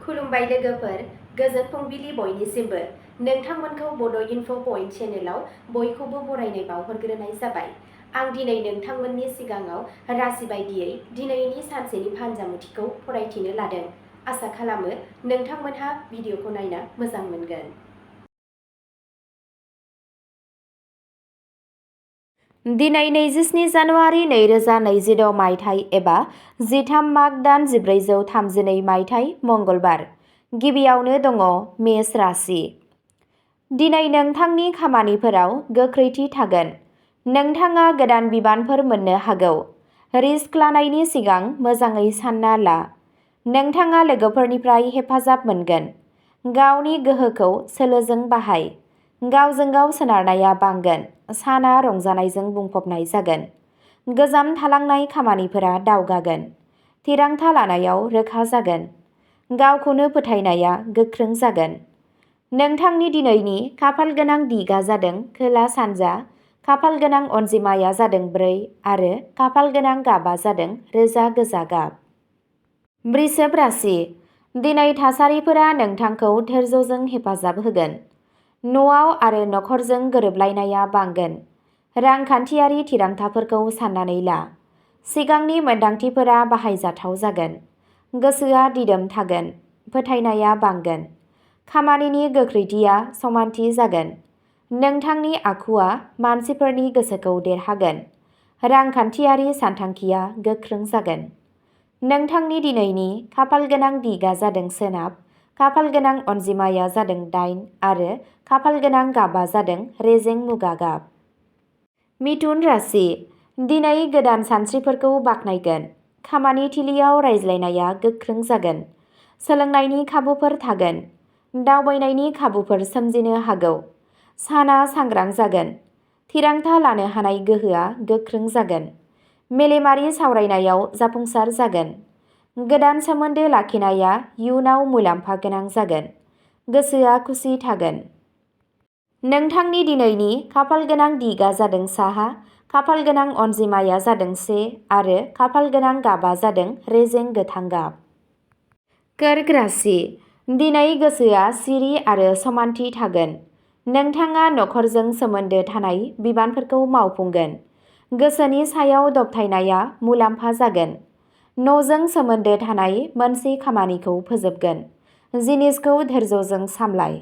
खुलुमबाय लोगोफोर, गोजोन फुंबिलि बयनिसिमबो। नोंथांमोनखौ बड' इनफ' पइन्ट चेनेलाव बयखौबो बरायनाय बावहरग्रोनाय जाबाय। आं दिनै नोंथांमोननि सिगाङाव राशि बायदियै दिनैनि सानसेनि फानजामुथिखौ फरायथिनो लादों। आसा खालामो नोंथांमोनहा भिडिअखौ नायना मोजां मोनगोन। दिनै 27 जानुवारि 2026 मायथाइ एबा 13 माग दान 1432 मायथाइ मंगलबार। गिबियावनो दङ मेष राशि। दिनै नोंथांनि खामानिफोराव गोख्रैथि थागोन। नोंथाङा गोदान बिबानफोर मोननो हागौ। रिस्क लानायनि सिगां मोजाङै सानना ला। नोंथाङा लोगोफोरनिफ्राय हेफाजाब मोनगोन। गावनि गोहोखौ सोलोजों बाहाय। गावजों गाव सोनारनाया बांगोन। साना रंजानायजों बुंफबनाय जागोन। गोजाम थालांनाय खामानिफोरा दावगागोन। थिरांथा लानायाव रोखा जागोन। गावखौनो फोथायनाया गोख्रों जागोन। नोंथांनि दिनैनि खाफाल गोनां दिगा जादों खोला सानजा, खाफाल गोनां अनजिमाया जादों 4 आरो खाफाल गोनां गाबा जादों रोजा गोजा गाब। वृषभ राशि। दिनै थासारिफोरा नोंथांखौ धैर्यजों हेफाजाब होगोन। न'आव आरो नखरजों गोरोबलायनाया बांगोन। रांखान्थियारि थिरांथाफोरखौ साननानै ला। सिगांनि मोनदांथिफोरा बाहायजाथाव जागोन। गोसोआ दिदोम थागोन। फोथायनाया बांगोन। खामानिनि गोख्रैथिया समानथि जागोन। नोंथांनि आखुआ मानसिफोरनि गोसोखौ देरहागोन। रांखान्थियारि सानथांखिया गोख्रों जागोन। नोंथांनि दिनैनि खाफाल गोनां दिगा जादों सोनाब, खाफाल गोनां अनजिमाया जादों 8 आरो खाफाल गोनां गाबा जादों रेजें मुगा गाब। मिथुन राशि। दिनै गोदान सानस्रिफोरखौ बाख्नायगोन। खामानि थिलियाव रायज्लायनाया गोख्रों जागोन। सोलोंनायनि खाबुफोर थागोन। दावबायनायनि खाबुफोर सोमजिनो हागौ। साना सांग्रां जागोन। थिरांथा लानो हानाय गोहोआ गोख्रों जागोन। मेलेमारि सावरायनायाव जाफुंसार जागोन। गोदान सोमोन्दो लाखिनाया इयुनाव मुलाम्फा गोनां जागोन। गोसोआ खुसि थागोन। नोंथांनि दिनैनि खाफाल गोनां दिगा जादों साहा, खाफाल गोनां अनजिमाया जादों 1 आरो खाफाल गोनां गाबा जादों रेजें गोथां गाब। कर्क राशि। दिनै गोसोआ सिरि आरो समानथि थागोन। नोंथाङा नखरजों सोमोन्दो थानाय बिबानफोरखौ मावफुंगोन। गोसोनि सायाव दबथायनाया मुलाम्फा जागोन। न'जों सोमोन्दो थानाय मोनसे खामानिखौ फोजोबगोन। जिनिसखौ धैर्यजों सामलाय।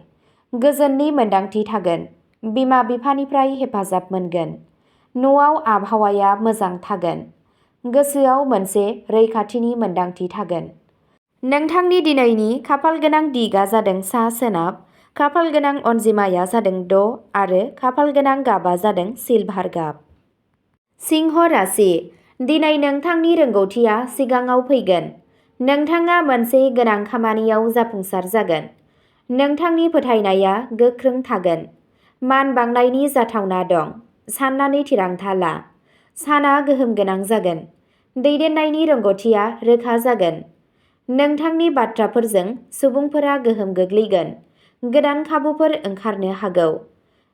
गोजोननि मोन्दांथि थागोन। बिमा-बिफानिफ्राय हेफाजाब मोनगोन। न'आव आबहावाया मोजां थागोन। गोसोआव मोनसे रैखाथिनि मोन्दांथि थागोन। नोंथांनि दिनैनि खाफाल गोनां दिगा जादों सा-सोनाब, खाफाल गोनां अनजिमाया जादों 6 आरो खाफाल गोनां गाबा जादों सिलभार गाब। सिंह राशि। दिनै नोंथांनि रोंगौथिया सिगाङाव फैगोन। नोंथाङा मोनसे गोनां खामानियाव जाफुंसार जागोन। नोंथांनि फोथायनाया गोख्रों थागोन। मान बांनायनि जाथावना दं। साननानै थिरांथा ला। साना गोहोम गोनां जागोन। दैदेननायनि रोंग'थिया रोखा जागोन। नोंथांनि बाथ्राफोरजों सुबुंफोरा गोहोम गोग्लैगोन। गोदान खाबुफोर ओंखारनो हागौ।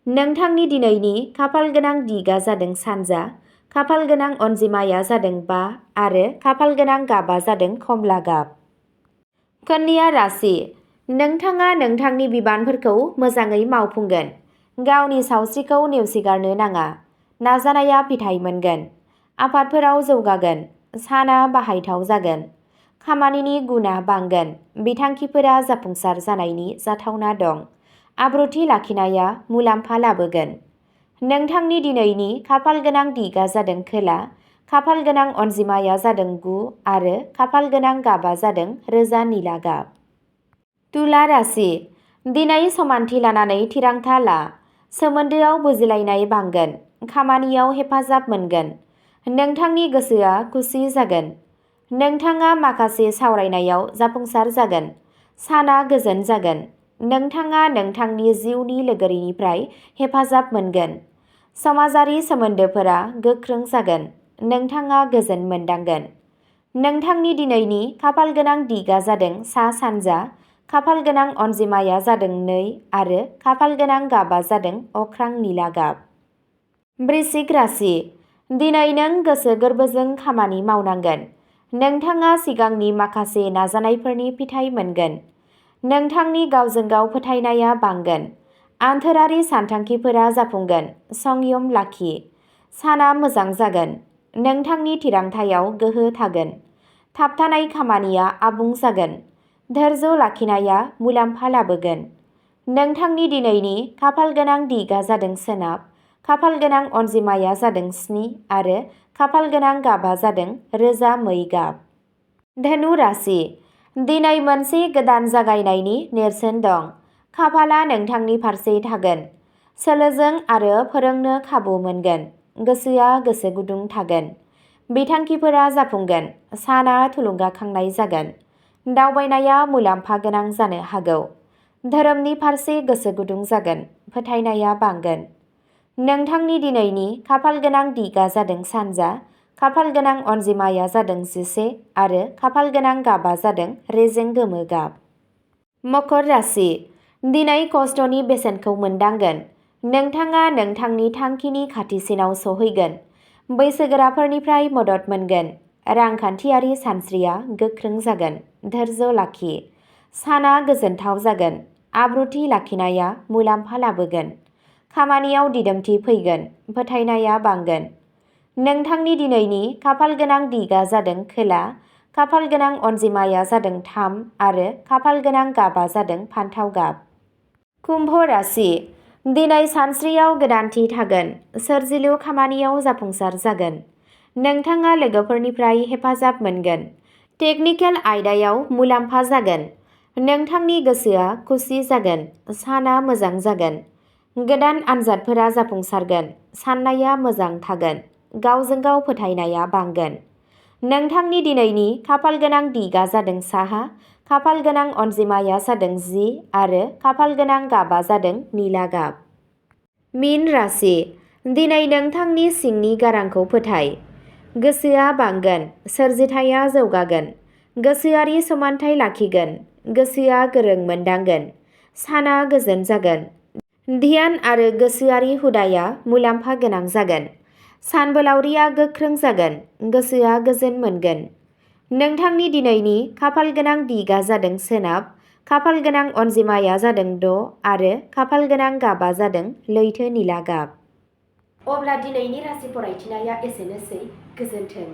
नोंथांनि दिनैनि खाफाल गोनां दिगा जादों सानजा, खाफाल गोनां अनजिमाया जादों 5 आरो खाफाल गोनां गाबा जादों खमला गाब। कन्या राशि। नोंथाङा नोंथांनि बिबानफोरखौ मोजाङै मावफुंगोन। गावनि सावस्रिखौ नेवसिगारनो नाङा। नाजानाया फिथाइ मोनगोन। आफादफोराव जौगागोन। साना बाहायथाव जागोन। खामानिनि गुनआ बांगोन। बिथांखिफोरा जाफुंसार जानायनि जाथावना दं। आब्रुथि लाखिनाया मुलाम्फा लाबोगोन। नोंथांनि दिनैनि खाफाल गोनां दिगा जादों खोला, खाफाल गोनां अनजिमाया जादों 9 आरो खाफाल गोनां गाबा जादों रोजा निला गाब। तुला राशि। दिनै समानथि लानानै थिरांथा ला। सोमोन्दोआव बुजिलायनाय बांगोन। खामानियाव हेफाजाब मोनगोन। नोंथांनि गोसोआ खुसि जागोन। नोंथाङा माखासे सावरायनायाव जाफुंसार जागोन। साना गोजोन जागोन। नोंथाङा नोंथांनि जिउनि लोगोरिनिफ्राय हेफाजाब मोनगोन। समाजारि सोमोन्दोफोरा गोख्रों जागोन। नोंथाङा गोजोन मोनदांगोन। नोंथांनि दिनैनि खाफाल गोनां दिगा जादों सा-सानजा, खाफाल गोनां अनजिमाया जादों 2 आरो खाफाल गोनां गाबा जादों अख्रां निला गाब। वृश्चिक राशि। दिनै नों गोसो गोरबोजों खामानि मावनांगोन। नोंथाङा सिगांनि माखासे नाजानायफोरनि फिथाइ मोनगोन। नोंथांनि गावजों गाव फोथायनाया बांगोन। आन्थोरारि सानथांखिफोरा जाफुंगोन। संयम लाखि। साना मोजां जागोन। नोंथांनि थिरांथायाव गोहो थागोन। थाबथानाय खामानिया आबुं जागोन। धोर्ज लाखिनाया मुलाम्फा लाबोगोन। नोंथांनि दिनैनि खाफालगोनां दिगा जादों सोनाब। खाफालगोनां अनजिमाया जादों 7 आरो खाफालगोनां गाबा जादों रोजा मै गाब। धनु राशि। दिनै मोनसे गोदान जागायनायनि नेरसोन दं। खाफाला नोंथांनि फारसे थागोन। सोलोजों आरो फोरोंनो खाबु मोनगोन। गोसोआ गोसो गुदुं थागोन। बिथांखिफोरा जाफुंगोन। साना थुलुंगाखांनाय जागोन। दावबायनाया मुलाम्फा गोनां जानो हागौ। धोरोमनि फारसे गोसो गुदुं जागोन। फोथायनाया बांगोन। नोंथांनि दिनैनि खाफालगोनां दिगा जादों सानजा। खाफालगोनां अनजिमाया जादों 11 आरो खाफालगोनां गाबा जादों रेजें गोमो गाब। मकर राशि। दिनै खस्थ'नि बेसेनखौ मोनदांगोन। नोंथाङा नोंथांनि थांखिनि खाथिसिनाव सौहैगोन। बैसोगोराफोरनिफ्राय मदद मोनगोन। रांखान्थियारि सानस्रिया गोख्रों जागोन। धोर्ज लाखि। साना गोजोनथाव जागोन। आब्रुथि लाखिनाया मुलाम्फा लाबोगोन। खामानियाव दिदोमथि फैगोन। फोथायनाया बांगोन। नोंथांनि दिनैनि खाफालगोनां दिगा जादों खोला। खाफालगोनां अनजिमाया जादों 3 आरो खाफालगोनां गाबा जादों फान्थाव गाब। कुम्भ राशि। दिनै सानस्रियाव गोदानथि थागोन। सोरजिलु खामानियाव जाफुंसार जागोन। नोंथाङा लोगोफोरनिफ्राय हेफाजाब मोनगोन। टेकनिकेल आयदायाव मुलाम्फा जागोन। नोंथांनि गोसोआ खुसि जागोन। साना मोजां जागोन। गोदान आनजादफोरा जाफुंसारगोन। साननाया मोजां थागोन। गावजों गाव फोथायनाया बांगोन। नोंथांनि दिनैनि खाफालगोनां दिगा जादों साहा। खाफालगोनां अनजिमाया जादों 10 आरो खाफालगोनां गाबा जादों निला गाब। मीन राशि। दिनै नोंथांनि सिंनि गारांखौ फोथाय। गोसोआ बांगोन। सोरजिथाया जौगागोन। गोसोआरि समानथाय लाखिगोन। गोसोआ गोरों मोनदांगोन। साना गोजोन जागोन। ध्यान आरो गोसोआरि हुदाया मुलाम्फा गोनां जागोन। सानबोलावरिया गोख्रों जागोन। गोसोआ गोजोन मोनगोन। नोंथांनि दिनैनि खाफालगोनां दिगा जादों सोनाब। खाफालगोनां अनजिमाया जादों 6 आरो खाफालगोनां गाबा जादों लैथो निला गाब। अब्ला दिनैनि राशि फरायथिनाया एसेनोसै। गोजोन्थों।